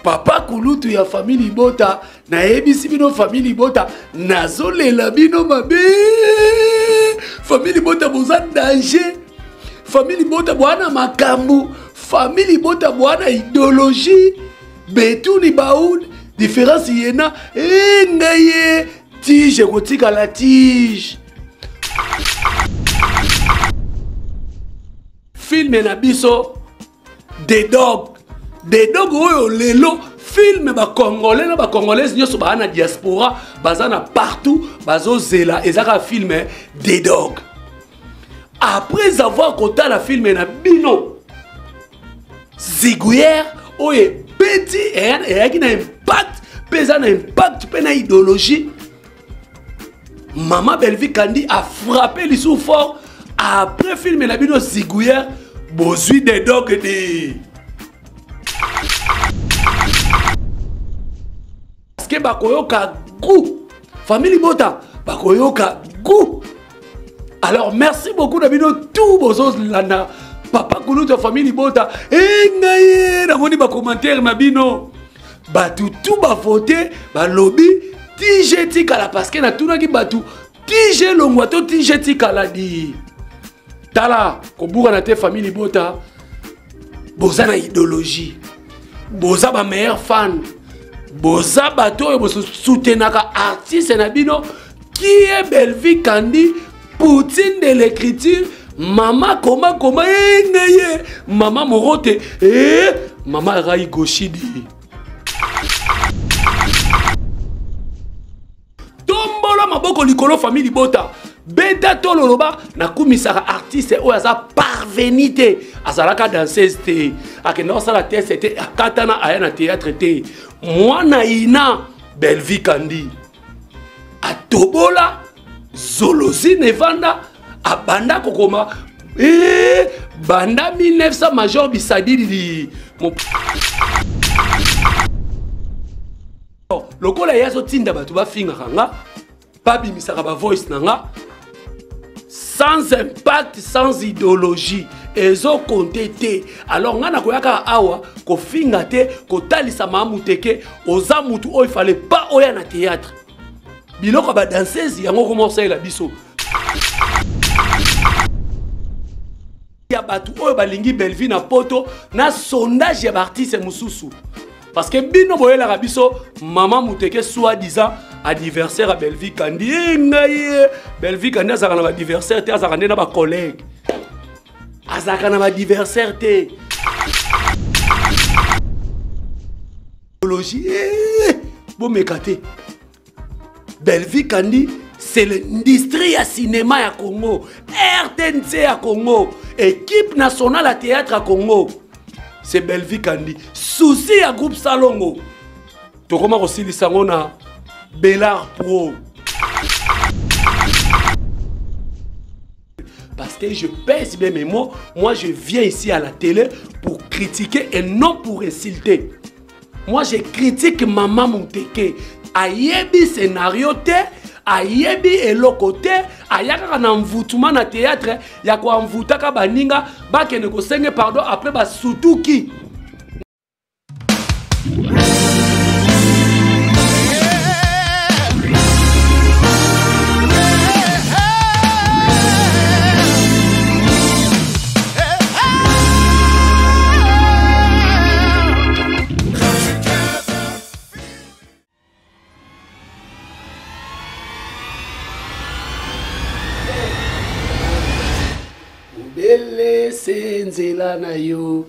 Papa kulutu ya famille libota, nayebisi bino famille libota, nazolela bino mabe. Famille libota boza danger. Famille libota bwana makambo, famille libota bwana idéologie. Betuni baoud, différence yena, eh ngaye tige kotikala tige. Film na biso The Dog, The Dog oyo lelo film ba congolais na ba congolaise nyonso ba na diaspora, baza na partout, bazozela ezaka film The Dog. Après avoir kotala film na bino Ziguière oyo ebeti eyaki na impact mpe eza na impact mpe na idéologie. Mama Bellevue Kandi a frappé lisusu fort après film na bino Ziguière, bozwi The Dog de parce que bakoyoka goût, famille libota bakoyoka goût. Alors merci beaucoup na bino tout bozolanda papa kulutu ya famille libota. E ngai namoni ba commentaire na bino, bato tout bavote balobi TG tikala, parce que natunaki bato TG longwa to TG tikala di tala kobukana te. Famille libota boza na idéologie, boza ba meilleur fan, boza bato oyo bosoutenaka artiste na bino qui est Bellevue Kandi, Poutine de l'écriture, mama koma koma engeye, mama morote eh mama Rai Goshidi. Tombola maboko likolo famille libota, beta tololoba nakumisaka artiste oyo aza parvenu te, azalaka danseuse te, akenda kosala test te, akatana aya na théâtre te. Mwana ina Bellevue Kandi atobola zolozine evanda abanda kokoma banda 1900 major bisadili lokola ye azotinda bato bafingaka nga, babimisaka ba voice na nga sans impact, sans idéologie, ezokonte te. Alors nga nakoyaka awa kofinga te, kotalisa mamuteke oza mutu oyo fallait pas oya na théâtre. Biloko ya ba danseuse yango koma osalela biso ya bato oyo balingi Bellevue na poto na sondage ya ba artiste mosusu, parce que bino boyelaka biso mama Muteke soi-disant anniversaire ya Bellevue Kandi. Ngai Bellevue Kandi azalaka na ba anniversaire te, azalaka nde na ba collègue, azalaka na ba anniversaire te. Idéologie, bomeka te. Bellevue Kandi c'est l'industrie ya cinéma ya Congo, RTNC ya Congo, équipe nationale ya théâtre ya Congo, c'est Bellevue Kandi. Souci ya groupe Salongo tokoma kosilisa yango na Bellar Pro, parce que je pèse bien mes mots. Moi je viens ici à la télé pour critiquer et non pour insulter. Moi je critique Mama Muteke, ayebi scénario te, ayebi eloko te, ayakaka na mvutuma na théâtre ya koamvutaka baninga bakende kosenge pardon après basutuki. Belese nzela na yo,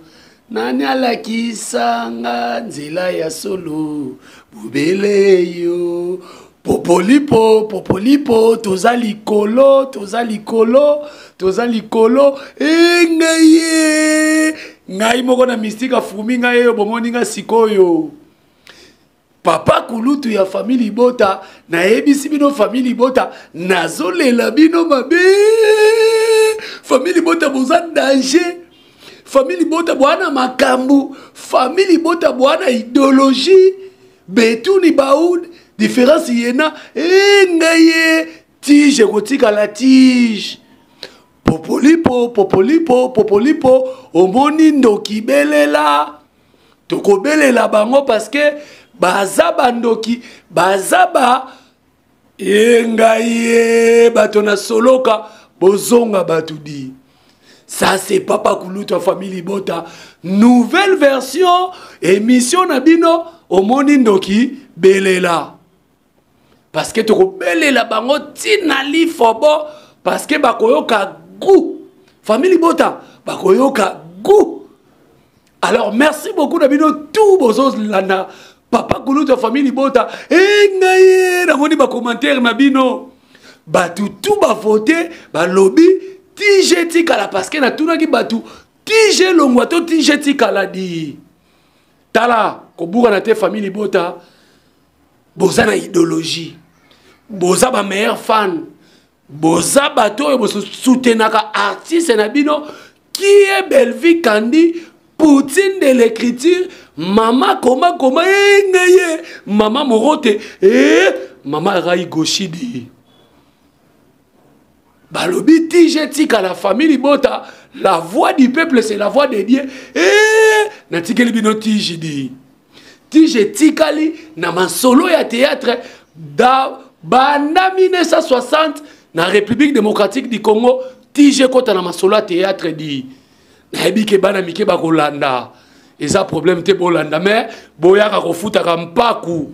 nani alakisanga nzela ya solo? Bobele yo. Popolipo, popolipo, toza likolo, toza likolo, toza likolo. E ngai ye, ngai moko na mystique afumi ngai oyo bomoni nga sikoyo. Papa kulutu ya famille libota, nayebisi bino famille libota, nazolela bino mabe. Famille libota boza danger. Famille libota bwana makambo, famille libota bwana idéologie. Betuni baoud, différence yena, ngai ye, tige kotikala tige. Popolipo, popolipo, popolipo, omoni ndoki belela. Tokobelela bango parce que baza bandoki, baza ba e ngai ye bato na soloka bozonga bato di. Ça c'est Papa Kulutu ya famille Libota, nouvelle version émission na bino omoni ndoki belela. Parce que tokobelela bango tina lifobo parce que bakoyoka goût. Famille Libota bakoyoka goût. Alors merci beaucoup na bino tout bozolanda Papa Kulutu ya famille Libota. E ngai namoni ba commentaire na bino. Batu tout ba voter, ba lobby TG tikala parce que natunaki batu TG longwa to TG tikala di. Tala kobuka na te famille Libota. Boza na idéologie. Boza ba meilleur fan. Boza bato oyo bosoutenaka artiste na bino qui est Bellevue Kandi, Poutine de l'écriture, mama koma koma engeye, mama morote eh mama Rai Goshidi. Balobi TG tika la famille Libota, la voix du peuple c'est la voix de Dieu. Eh natikeli bino TG di. TG tikali na masolo ya théâtre da banda 1960 na République démocratique du Congo. TG kota na masolo ya théâtre di. Nayebi ke bana mike bakolanda. Eza problème te bolanda mais boyaka kofutaka mpaku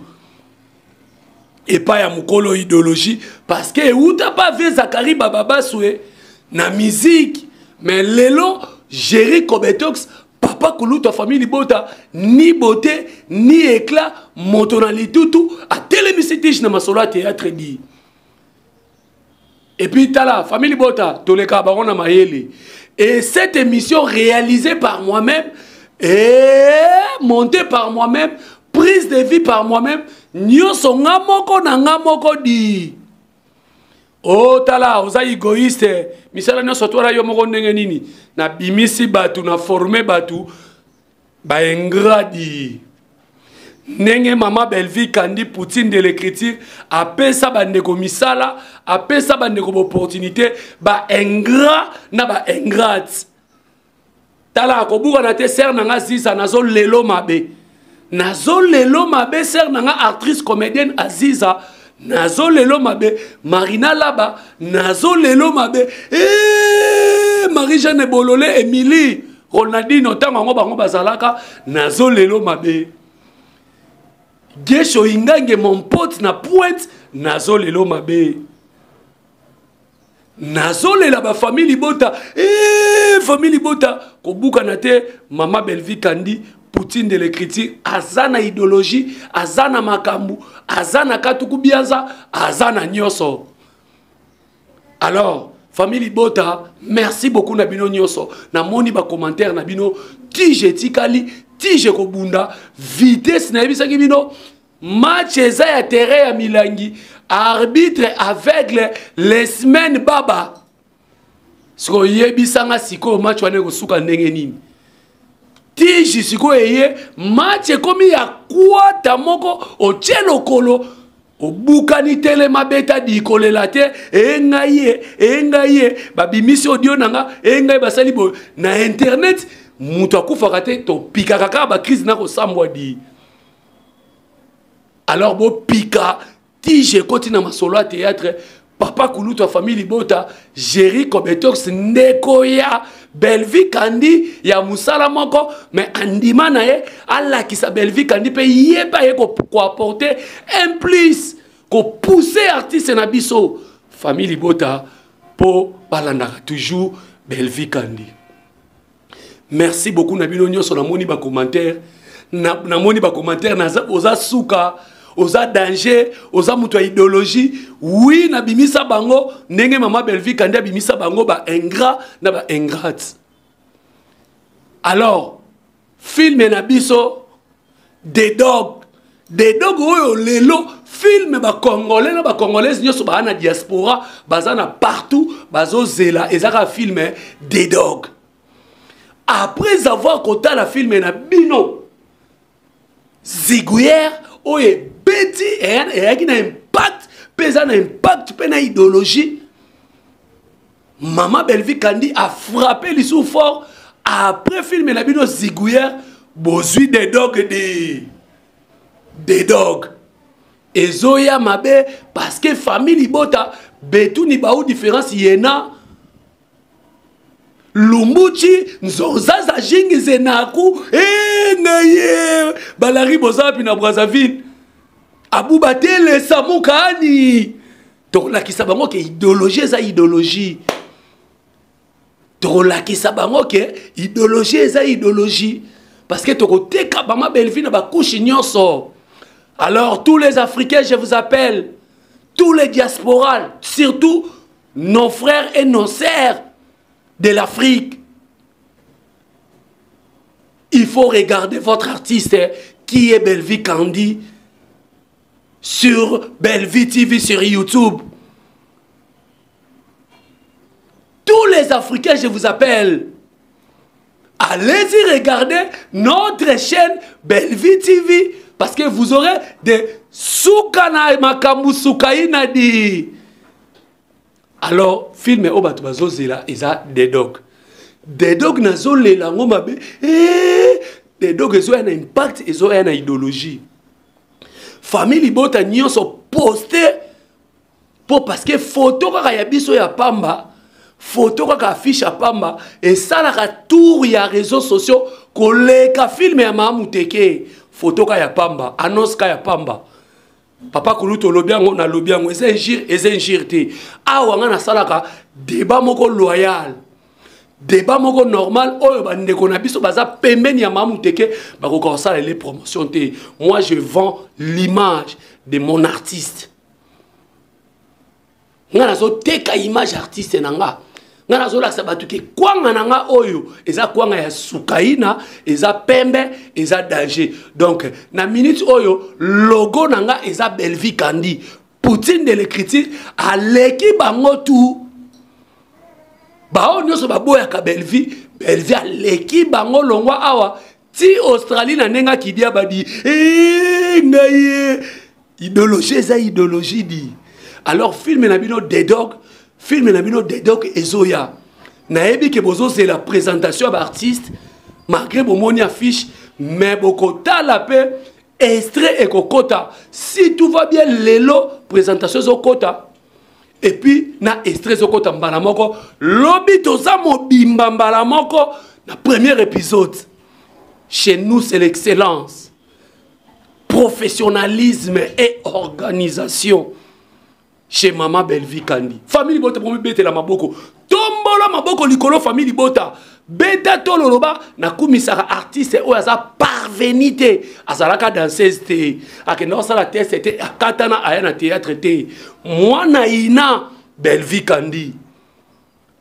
epai ya mokolo idéologie parce que euta pa vie Zakari Bababaswe na musique mais lelo Jerry Kobetox papa kulutu ya famille Libota ni beauté ni éclat moto na litutu atelemisi tige na masolo ya théâtre di. Et puis tala famille Libota toleka bango na mayele. Et cette émission réalisée par moi-même et montée par moi-même, prise de vie par moi-même, nyonso nga moko na nga moko di. Oh tala oza égoïste, misala nyonso twala yo moko ndenge nini? Na bimisi batu, na former batu ba ingrat di. Ndenge mama Bellevue Kandi Poutine de l'écriture apesa bandeko misala, apesa bandeko opportunité ba ingrat na ba ingrate. Tala kobuka na te ser na nga Ziza nazo lelo mabe. Nazo lelo mabe ser na nga actrice comédienne Aziza nazo lelo mabe Marina Laba nazo lelo mabe. Eh Marie-Jeanne Bololé Émilie Ronaldinho ntango yango bango bazalaka nazo lelo mabe. Gesho Ingange mon pote na pointe nazo lelo mabe. Nazo lela ba famille Libota. Eh famille Libota kobuka na te mama Bellevue Kandi Poutine de l'écriture azana idéologie azana makambu azana katuku bianza azana nyoso. Alors famille Libota merci beaucoup na bino nyoso na moni ba commentaire na bino tije tikali tije kobunda vitesse na yebisaki bino match eza ya terrain ya milangi arbitre aveugle les semaines baba. Siko yebisanga sikoyo match wana ekosuka ndenge nini? Tiji sikoyo eye match ekomi ya kwata moko otie lokolo obukani telema beta dikolela te engai ye engai ye babimisi audio nanga engai basali boye na internet moto akufaka te topikaka kaka ba crise na kosambwa di. Alors bopika tige ekoti na masolo ya théâtre papa kulutu ya famille Libota Jerry Kobetox ndeko ya Bellevue Kandi ya musala moko mais andima na ye alakisa Bellevue Kandi pe ye pa ye ko apporter un plus ko pousser artiste na biso famille Libota po balandaka toujours Bellevue Kandi. Merci beaucoup na bino nyonso namoni ba commentaire namoni ba commentaire naza oza suka oza danger oza moto ya idéologie. Oui nabimisa bango ndenge mama Bellevue Kandi abimisa bango ba ingrat na ba ingrate. Alors film na biso des dogs des dogs oyo lelo film ba congolais na ba congolaises nyonso ba na diaspora baza na partout bazozela ezaka film des dogs. Après avoir kotala film na bino Ziguière oyo ebeti eyaki na impact pe eza na impact pe na idéologie. Mama Bellevue Kandi a frappé l'issue fort après film na bino Ziguière. Bozwi de dog di de dog ezoya mabe parce que famille libota betuni bau différence yena lumbuchi nzozaza jingi zenaku e ngai ye balari boza wapi na brazzaville abubatele samukani tokolakisa bango ke idéologie eza idéologie tokolakisa bango ke idéologie eza idéologie parce que tokoteka bama bellevue na bakushe nyonso. Alors tous les Africains, je vous appelle, tous les diasporas, surtout nos frères et nos sœurs de l'Afrique, il faut regarder votre artiste qui est Bellevue Candy sur Bellevue TV sur YouTube. Tous les Africains, je vous appelle, allez-y regarder notre chaîne Bellevue TV parce que vous aurez des soukana makambu soukaina di. Alors film oyo bato bazozela eza The Dog. The Dog nazolela yango mabe. Eh, The Dog ezoya na impact, ezoya na idéologie. Famille libota nyonso poste po parce que photo kaka ya biso ya pamba, photo kaka affiche ya pamba esalaka tour ya réseaux sociaux koleka film ya Mamuteke. Photo kaka ya pamba, annonce kaka ya pamba. Papa Kulutu olobi yango, nalobi yango, eza injure, eza injure te. Awa nga nasalaka débat moko loyal, débat moko normal oyo bandeko na biso baza pembeni ya Mamuteke bakoka kosala les promotions te. Moi je vends l'image de mon artiste. Nga nazoteka image artiste na nga. Nga nazolakisa bato ke kwanga na nga oyo eza kwanga ya sukaina, eza pembe, eza danger. Donc na minute oyo logo na nga eza Bellevue Candy. Poutine de l'écriture aleki bango tout. Bao nyonso baboyaka Bellevue, Bellevue aleki bango longwa awa ti Australie na ndenge akidia badi. Eh, ngai ye. Idéologie eza idéologie di. Alors film na bino The Dog, film na bino The Dog ezoya. Nayebi ke bozozela présentation ya ba artiste malgré bomoni affiche, mais bokotala pe extrait ekokota. Si tout va bien lelo présentation ezokota et puis na extrait ezokota mbala moko lobi toza mobimba mbala moko na premier épisode. Chez nous c'est l'excellence, professionnalisme et organisation. Chez Mama Bellevue Candy. Famille Libota pour bete la maboko. Tombola maboko likolo famille Libota. Beta tololoba na kumisaka artiste oyo aza parvenu te, azalaka danseuse te, akenda kosala test te, akatana aya na théâtre te. Mwana ina Bellevue Candy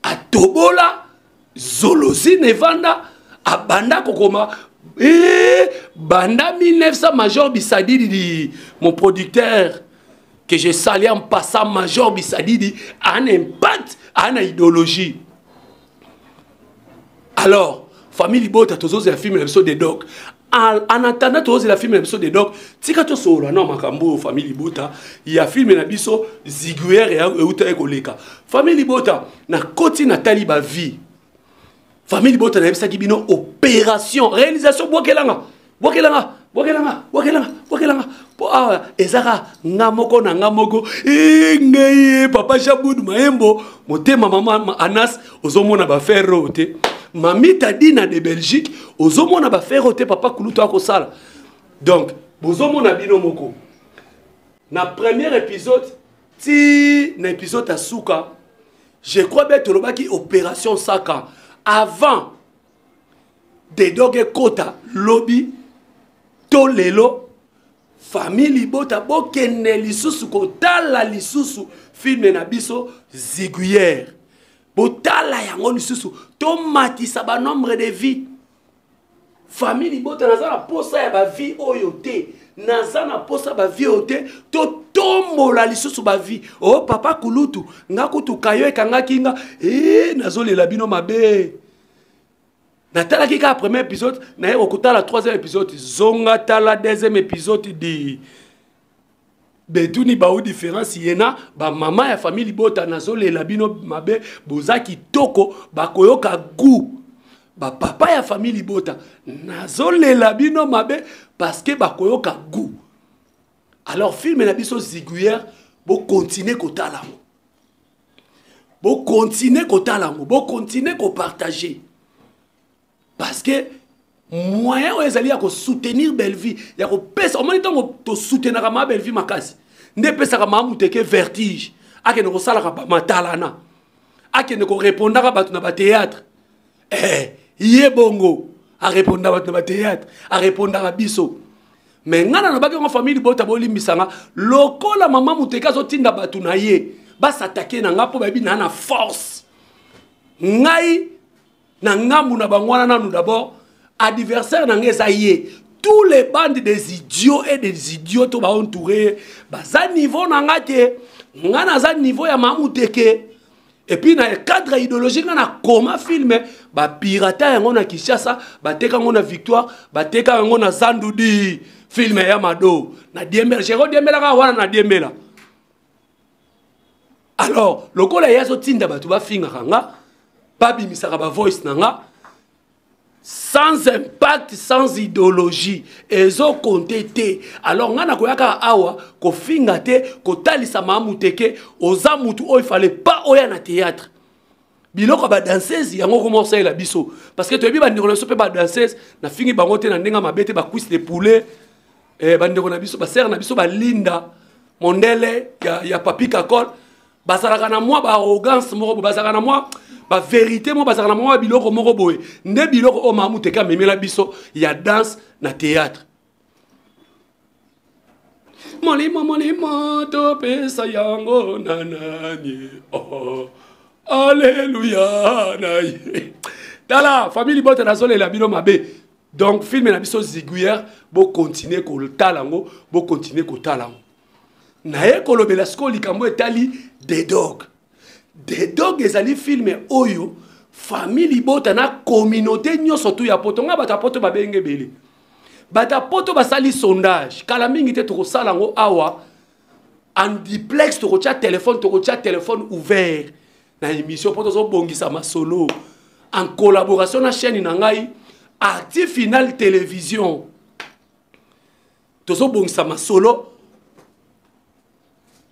atobola zolozi nevanda abanda kokoma banda 1900 Major Bisadidi, mon producteur que je salue en passant, Major Bisadidi a un impact, a une idéologie. Alors, famille Libota, tozo la film la de Doc. En attendant tozo la film la de Doc, tika to solo na makambo famille Libota, il y a film na biso Ziguer et euta ekoleka. Famille Libota na koti na taliba vie. Famille Libota na yebisaki bino opération réalisation bokelanga. Bokelanga, bokelanga, bokelanga, bokelanga. Po awa ezaka nga moko na nga moko. Eh, ngai papa Jaboud Maembo, motema mama Anas ozomona ba ferro te. Mamita Dina de Belgique ozomona ba ferro te papa Kulutu akosala. Donc bozomona bino moko. Na premier épisode ti na épisode asuka, je crois bien tolobaki opération Saka avant de doge kota lobby to lelo famille Libota bokende lisusu kotala lisusu film na biso Ziguière. Botala yango lisusu tomatisa ba nombre de vie. Famille Libota naza na posa ya ba vie oyo te, naza na posa ba vie oyo te, totombola lisusu ba vie. Oh papa Kulutu nga kutu kayo ekangaki nga, nazolela bino mabe. Natalaki kaka premier épisode, naye kokotala troisième épisode, zonga tala deuxième épisode di betuni ba différence yena ba mama ya famille Libota nazolela bino mabe, boza kitoko bakoyoka goût. Bapapa ya famille libota, nazolela bino mabe parce que bakoyoka goût. Alors film na biso Ziguière, bokontinue kotala yango, bokontinue kotala yango, bokontinue kopartage, parce que moyen oyo ezali ya kosoutenir Bellevie, ya kopesa. Omoni, ntango tosoutenaka maa Bellevie makasi, nde epesaka maa Muteke vertige, akende kosalaka bamatalana, akende korepondaka bato na bathéâtre. Ye bongo arepondaka bato na bathéâtre, arepondaka biso. Mais ngai nalobaki yango, famille libota, bolimbisanga, lokola mama Muteke azotinda bato na ye basatake na nga, mpo bayebi naa na force. Ngai na ngambu na bango wana nanu, d'abord adversaire na ngai eza ye. Tous les bandes des idiots et des idiots to baentouré ye baza niveau na nga te. Nga naza niveau ya Mamuteke. Et puis na cadre idéologique, nga na koma film, bapirata yango na Kinshasa, bateka yango na Victoire, bateka yango na Zandudi. Film ya Mado na diembela, jero diembelaka wana na diembela. Alors lokola ye azotinda bato bafingaka nga, babimisaka bavoice na nga sans impact, sans idéologie, ezokonte te. Alors ngai nakoya kaka awa kofinga te, kotalisa Maamuteke oza mutu oyo ifale pa oya na théâtre. Biloko ya badanseuse yango koma osalela biso, parce que toyebi bandeko na biso mpe badanseuse. Nafingi bango te na ndenge mabe te, bacuisse de poulet, bandeko na biso, basere na biso, balinda mondele ya Papi Kakol, bazalaka na mwa baarrogance moko boye, bazalaka na mwa bavérité moko, bazalaka na mwa biloko moko boye. Nde biloko oyo Mamu Teke amemela biso ya danse na théâtre. Molimo, molimo topesa yango na nani? Oh, alleluya na ye. Tala, famille libota, nazolela bino mabe. Donc film na biso Ziguière, bokontinue kotala yango, bokontinue kotala yango. Naye kolobela sikoyo likambo etali The Dog. The Dog ezali film oyo famille libota na communauté nyonso tu ya poto. Nga bato ya poto babenge ebele, bato ya poto basali sondage kala mingi te. Tokosala yango awa en duplex, tokotia telefone, tokotia telefone ouvert na émission, mpo tozobongisa masolo en collaboration na chaîne na ngai Actif Final Télévision. Tozobongisa masolo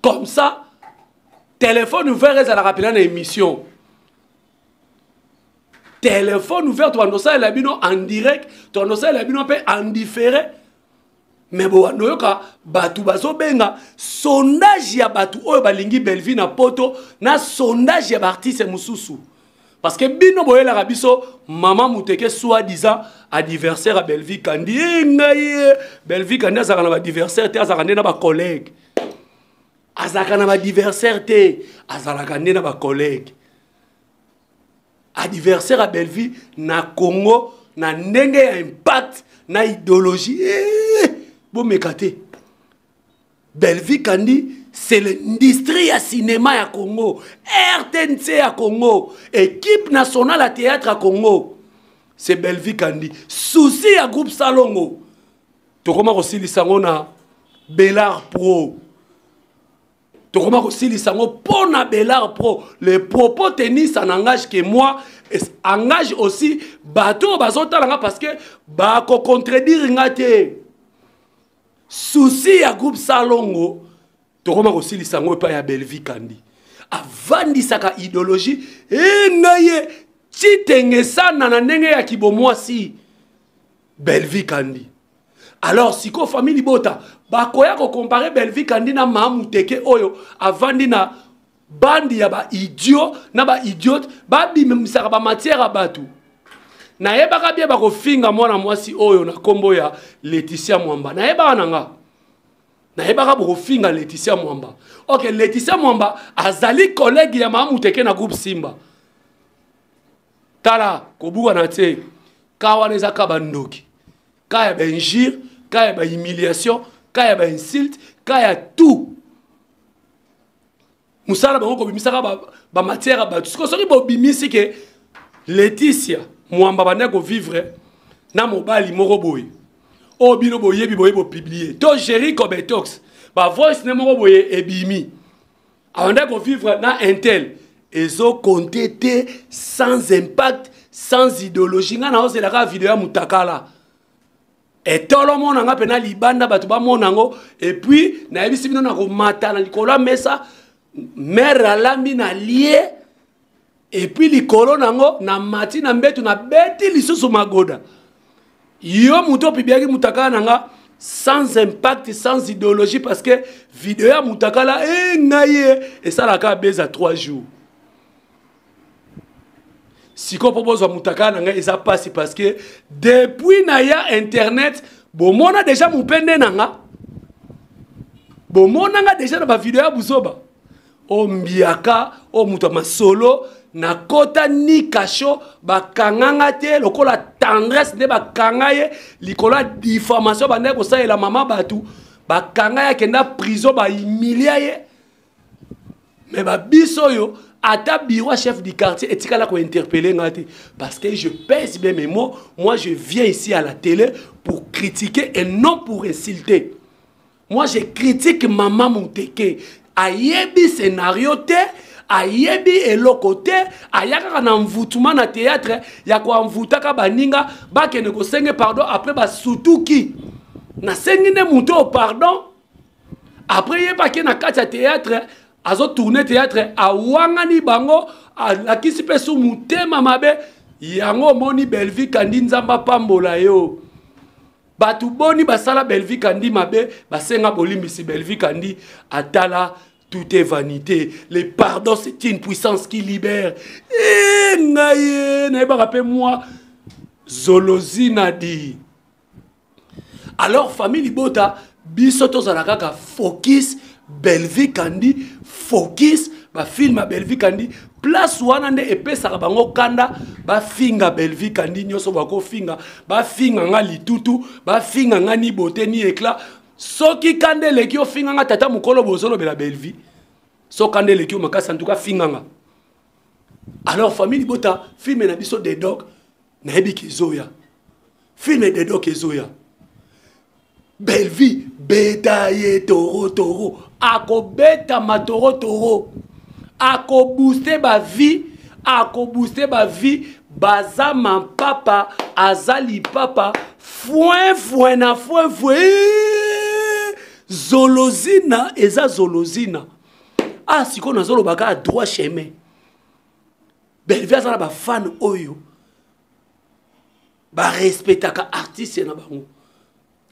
comme ça, téléphone ouvert ezalaka mpena na émission, téléphone ouvert. Tobanda osalela bino en direct, tobanda osalela bino mpe en différé, mais bowanda oyoka bato bazobenga. Sondage ya bato oyo balingi Bellevie na poto, na sondage ya baartiste mosusu, parce que bino boyelaka biso mama Muteke, soi-disant adversaire ya Bellevie Kandi. E ngai ye, Bellevie Kandi azalaka na baadversaire te, azalaka nde na bacollègue. Azalaka na baadversaire te, azalaka nde na bacollègue. Adversaire ya Bellevie na Congo na ndenge ya impact na idéologie, bomeka te. Bellevie Kandi, c'est l'industrie ya cinéma ya Congo, RTNC ya Congo, équipe nationale ya théâtre ya Congo, c'est Bellevie Kandi. Souci ya groupe Salongo, tokoma kosilisa yango na Belar Pro, tokoma kosilisa yango mpo na Belar Pro. Le propos tennis, ça n'engage que moi, engage aussi bato oyo bazotala nga, parce que bakocontredire nga te. Souci ya groupe Salongo, tokoma kosilisa yango epai ya Bellevie Kandi. Avandisaka idéologie e ngai ye titengesana na ndenge ya kibomwasi Bellevie Kandi. Alors sikoyo famille libota bakoya kocompare Bellevie Kandi na Maamuteke oyo avandi na bandi ya baidiot na baidiote, babimisaka bamatière ya bato. Nayebaka bie bakofinga mwana mwasi oyo na nkombo ya Leticia Mwamba. Nayebaka na nga, nayebaka bokofinga Leticia Mwamba. Ok, Leticia Mwamba azali collègue ya Maamuteke na groupe Simba. Tala, kobuka na te ka wana eza ka bandoki, ka ya bainjure, ka ya bahumiliation, ka ya bainsulte, ka ya tout. Mosala bango kobimisaka bamatière ya bato. Sikoyo soki bobimisi ke Leticia Mwamba bandaki kovivre na mobali moko boye oyo bino boyebi boye, bopublie to Géri Cobetox, bavoice ne moko boye ebimi, abandaki kovivre na intel, ezokonte te, sans impact. Sans idéologie, nga naozela kaka video ya mutakala etolo mona nga mpena libanda, bato bamona yango. Et puis nayebisi bino, nakomata na likolo ya mesa, mare alambi na lie, et puis likolo nango namati na mbetu, nabeti lisusu magoda. Yo moto opibiaki mutakala na nga sans impact, sans idéologie, parce que video ya mutakala e ngai ye esalaka beza 3 jours. Sikoyo mpo bozwa mutakala na ngai eza mpasi, parce que depuis na ya internet bomona déjà mopende na nga, bomona nga déjà na bavideo ya buzoba o mbiaka o moto ya masolo. Nakota ni kasho, bakanga nga te lokola Tendresse nde bakanga ye likolo ya diffamation, bandaki kosalela mama bato, bakanga ye, akenda prison, bahumilia ye. Mais babiso oyo, ata bureau chef du quartier etikala kointerpeller nga te, parce que je pèse bien mes mots. Moi, je viens ici à la télé pour critiquer et non pour insulter. Moi, je critique mama Muteke. Ayebi scénario te, ayebi eloko te, aya kaka na mvutuma na théâtre ya koamvutaka baninga bakende kosenge pardon. Après basutuki, nasengi nde moto oyo pardon. Après ye bake na kati ya théâtre, azotourne théâtre, awangani bango, alakisi mpe su motema mabe. Yango omoni Belvi Kandi, Nzambe apambola yo. Bato boni basala Belvi Kandi mabe, basenga bolimbisi? Belvi Kandi atala, tout est vanité. Le pardon, c'est une puissance qui libère. E ngai ye nayebaka mpe mwa zolozina di. Alors famille libota, biso tozala kaka focus Belvi Kandi, focus bafilme ya Belvi Kandi. Place wana nde epesaka bango kanda, bafinga Belvi Kandi nyonso bakofinga, bafinga nga litutu, bafinga nga ni beauté ni éclat. Soki kanda eleki, ofinga nga tata mokolo bozolobela Belvi. So kanda eleki yo makasi, en tout cas finga nga. Alors famille libota, filme na biso Dedok, nayebi ke ezoya. Filme Dedok ezoya. Belvi beta ye toro toro, akobetama toro toro, akobooste bavie, akobooste bavie. Baza mampapa, aza lipapa, foin foin na foin foin. Zolozina eza zolozina. Ah, sikoyo nazoloba kaka droit chemin. Belvi aza na bafane oyo barespectaka artiste na bango.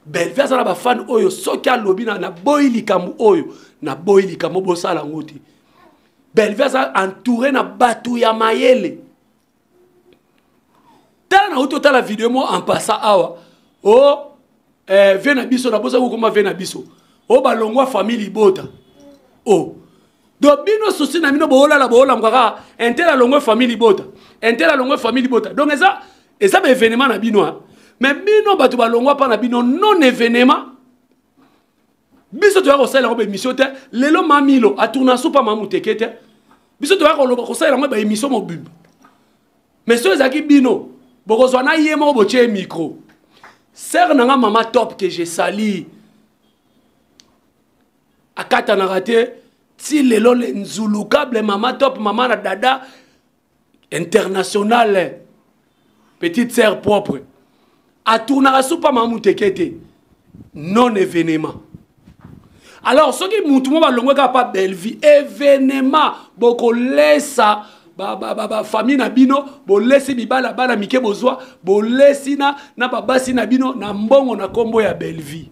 Belvi aza na bafane oyo soki alobi naboyi likambo oyo, naboyi likambo, bosala yango te. Belvi aza entouré na bato ya mayele. Tala, nauti otala video mo en passant awa o vie na biso, nabosa kokoma vie na biso o balongwa famille libota o. Donc bino susi na bino, boolala boolamuka kaka un tel alongwe famille libota, un tel alongwe famille libota. Donc eza baévénement na bino, mais bino bato balongwa mpa na bino non événement. Biso toya kosalela yango baémission te. Lelo Mamilo atourna supa Mamuteke te. Biso toya koloba kosalela yango baémission mobimba, mais soki ezalaki bino, bokozwa na ye moko, botie micro. Sere na nga mama Top que je sali, akatanaka te ti lelo, le nzulukable mama Top, mama na dada internationale, petite sœur propre, atournaka supa Mamuteke te, non événement. Alors soki mutu mo balongwe kaka pa Bellevie, événement. Bokolesa bafamille na bino, bolesi mibala, bana mike bozwa, bolesi na babasi na bino na mbongo na nkombo ya Bellevie.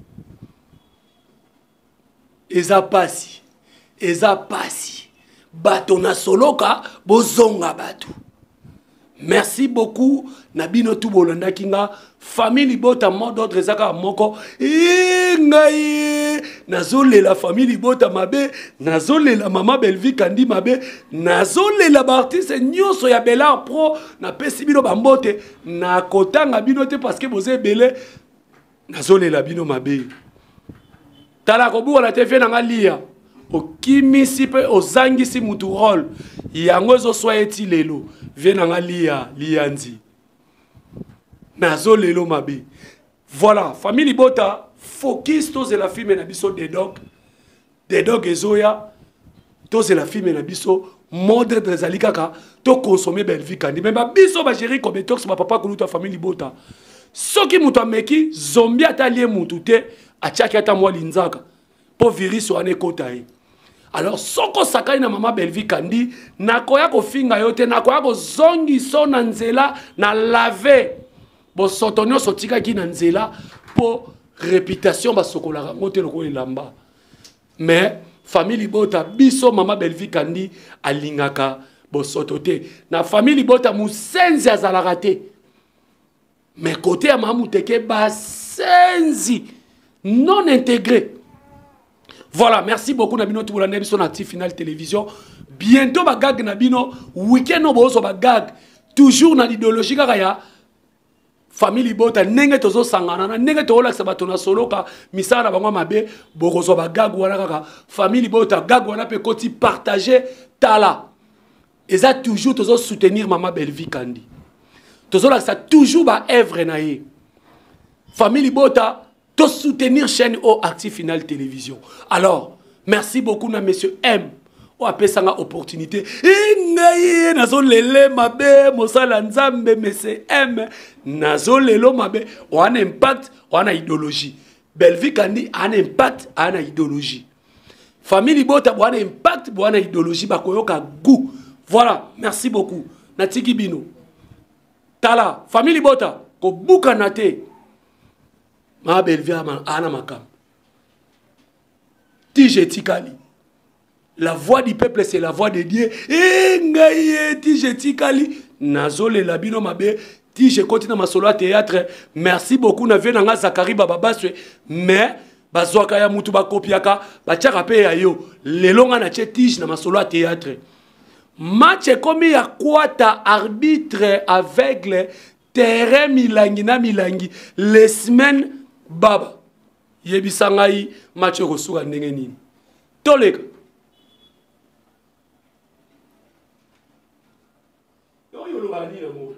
Eza pasi, eza pasi. Bato na soloka, bozonga bato. Merci beaucoup na bino tu bolandaki nga. Famille libota, mot d'ordre eza kaka moko. E ngai nazolela famille libota mabe, nazolela mama Belvi Kandi mabe, nazolela baartiste nyonso ya Belar Pro. Napesi bino bambote, nakotanga bino te parce que boza ebele. Nazolela bino mabe. Tala, kobukana te. Vie na nga lia, okimisi mpe ozangisi mutu role, yango ezoswa ye ti lelo. Vie na nga lia lianzi, nazolelo mabe. Voilà, famille libota, focus, tozela filme na biso Dedok. Dedok ezoya. Tozela film na biso, mot d'ordre ezali kaka tokonsome Bellevue Kandi. Me babiso bagéri Cobetox, bapapa kulutu ya famille libota, soki moto ameki zombi ata alie mutu te, atiaki ata mwa linzaka mpo virus wana ekota ye. Alors soki osakani na mama Bellevue Kandi, nakoya kofinga yo te, nakoya kozongiso na nzela na lave bosoto nyonso otikaki na nzela, mpo réputation basokolaka yango te lokola elamba. Mais famille libota biso, mama Bellevue Kandi alingaka bosoto te. Na famille libota mosenzi azalaka te, mais côté ya mama Muteke basenzi non intégré. Voilà, merci beaucoup na bino tubolanda biso na Active Final Télévision. Bientôt bagag na bino, week-end oyo bozwa bagag toujours na l'idéologie kaka ya famille libota, ndenge tozosangana na ndenge tokolakisa bato na soloka misala na bango mabe. Bokozwa bagag wana kaka famille libota, gag wana mpe koti partage. Tala, eza toujours tozosoutenir mama Bellevue Kandi, tozolakisa toujours baœuvre na ye. Famille libota, tosoutenir chaîne o Active Final Télévision. Alors merci beaucoup na monsieur M oyo apesanga opportunité. E ngai ye nazolele mabe mosala Nzambe. Monsieur M, nazolelo mabe wana impact wana idéologie. Bellevue Kandi ana impact, ana idéologie. Famille libota bwana impact, bwana idéologie, bakoyoka goût. Voilà, merci beaucoup, natiki bino. Tala, famille libota, kobukana te. Ma Bellevue ana makambo tige etikali. La voix du peuple, c'est la voix de Dieu. E ngai ye tige etikali, nazolela bino mabe. Tige ekoti na masolo ya théâtre. Merci beaucoup na vie na nga Zakari Bababaswe. Mais bazwaka ya mutu, bakopiaka, batiaka mpe ya yo. Lelo nga natie tige na masolo ya théâtre. Match ekomi ya kwata, arbitre aveugle, terrain milangi na milangi. Les semaines baba yebisa ngai match ekosuka ndenge nini. Toleka. Oyo olobaka nini yango?